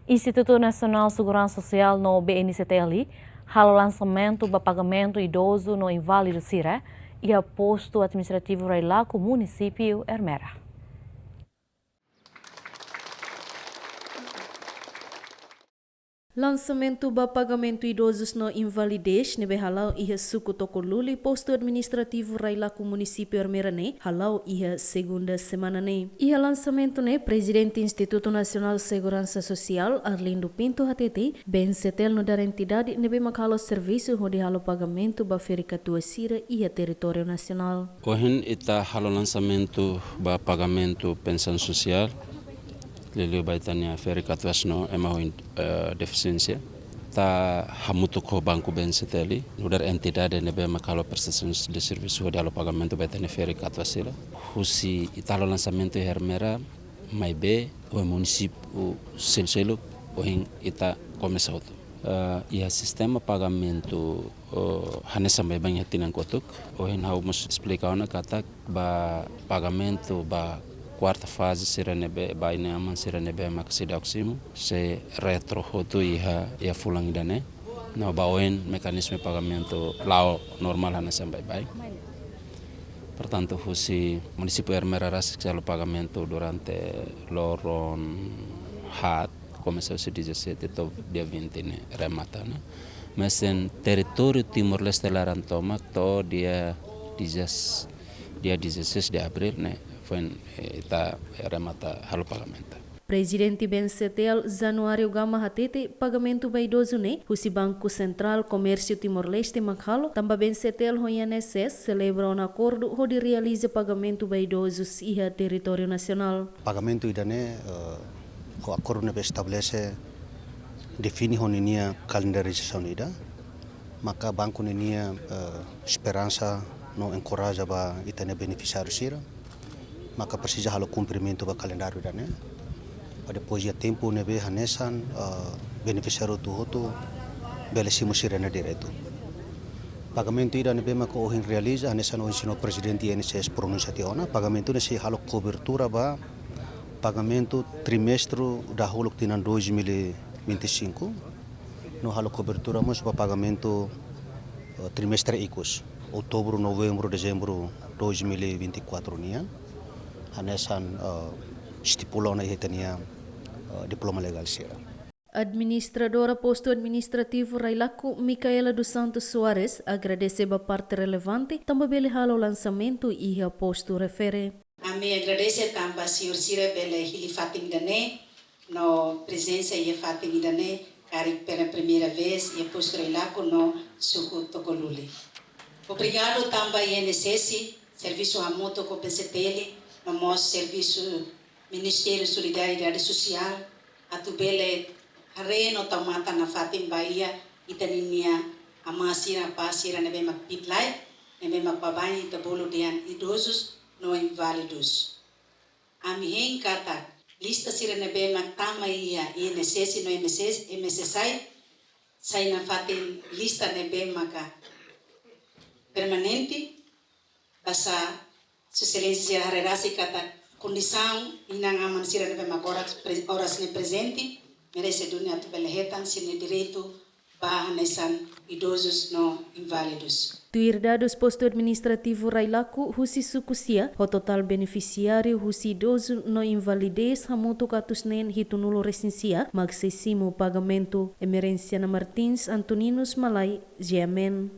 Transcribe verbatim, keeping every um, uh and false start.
Institutu Nasionál Seguransa Sosiál no B N C T L halo lansamentu ba pagamentu idozu no inválidu sira iha postu administrativu Railaco, munisípiu Ermera. Lansamentu ba pagamentu idozus no invalidez ne'ebé hala'o iha suku Tokoluli, postu administrativu Railaco, munisípiu Ermera ne'e hala'o iha segunda semana ne'e. Iha lansamentu ne'e, Prezidente Institutu Nasionál Seguransa Sosiál, Arlindo Pinto, hatete, B N C T L nu'udar entidade ne'ebé mak halo servisu hodi halo pagamentu ba ferik-katuas sira iha territóriu nasionál. Ohin ita halo lansamentu ba pagamentu pensaun sosiál, liuliu ba ita-nia ferik-katuas no ema ho, eh, defisiénsia. Ita hamutuk ho Banku B N C T L, nu'udar entidade ne'ebé mak halo prestasaun de servisu hodi halo pagamentu ba ita-nia ferik-katuas sira. Husi ita halo lansamentu iha Ermera, maibé ho munisípiu seluk-seluk, ohin ita komesa hotu. Eh, iha sistema pagamentu, eh, hanesan baibain iha tinan kotuk. Ohin ha'u mós esplika ona katak ba pagamentu ba kuarta faze sira ne'ebé, ba inan-aman sira ne'ebé mak seidauk simu, sei retro hotu iha, iha fulan ida-ne'e. No ba oin mekanizmu pagamentu la'o normál hanesan baibain. Portantu, husi munisípiu Ermera rasik sei halo pagamentu durante loron haat, komesa husi dezassete to'o dia vinte ne'e remata, ne'e. Mas iha territóriu Timor-Leste laran tomak to'o dia dezas-, dia dezasseis de abril ne'e, foin, eh, ita remata halo pagamentu. Prezidente B N C T L, Januário Gama, hatete, pagamentu ba idozu ne'e husi Banku Sentrál Komérsiu Timor-Leste mak halo, tanba B N C T L ho I N S S selebra ona akordu hodi realiza pagamentu ba idozus iha territóriu nasionál. Pagamentu ida-ne'e, eh, ho akordu ne'ebé estabelese, define ho ninia kalendarizasaun ida, maka banku ninia, eh, esperansa no enkoraja ba ita-nia benefisiáriu sira, maka presiza halo kumprimentu ba kalendáriu ida-ne'e. Ba depois iha tempu ne'ebé hanesan, eh, benefisiáriu hotu-hotu bele simu sira-nia direitu. Pagamentu ida ne'ebé maka ohin realiza, hanesan ohin señór Prezidente I N S S pronunsia tiha ona, pagamentu ne'e sei halo kobertura ba pagamentu trimestre dahuluk tinan dois mil e vinte e cinco, no halo kobertura mós ba pagamentu, eh, trimestre ikus, outubru, novembru, dezembru dois mil e vinte e quatro nian, hanesan, eh, estipula ona iha ita-nia, eh, diploma legál sira. Administradora Postu Administrativu Railaco, Micaela dos Santos Soares, agradese ba parte relevante tanba bele halo lansamentu iha postu refere. Ami agradese tanba señór sira bele hili fatin ida-ne'e no prezensa iha fatin ida-ne'e, karik pela primeira vez iha postu Railaco no suku Tokoluli. Obrigadu tanba I N S S servisu hamutuk ho B N C T L, no mós servisu Ministériu Solidariedade Sosiál, atu bele haree no tau matan nafatin ba iha ita ninia amá sira, apá sira ne'ebé mak pit-light, ne'ebé mak baibain ita bolu dehan idozus no inválidus. Ami hein katak lista sira ne'ebé mak tama iha I N S S no M S S, M S S I, sai nafatin lista ne'ebé maka permanente, basá Sua Exelénsia sira haree rasik katak kondisaun inan-aman sira ne'ebé mak oras pre-, oras ne'e prezente, merese duni atu bele hetan sira-nia direitu ba hanesan idozus no inválidus. Tuir dadus Postu Administrativu Railaco, husi suku sia, ho totál benefisiáriu husi idozu no invalidez hamutuk atus neen hitunulu resin sia mak sei simu pagamentu. Emerenciana Martins, Antoninus Malai, G M N.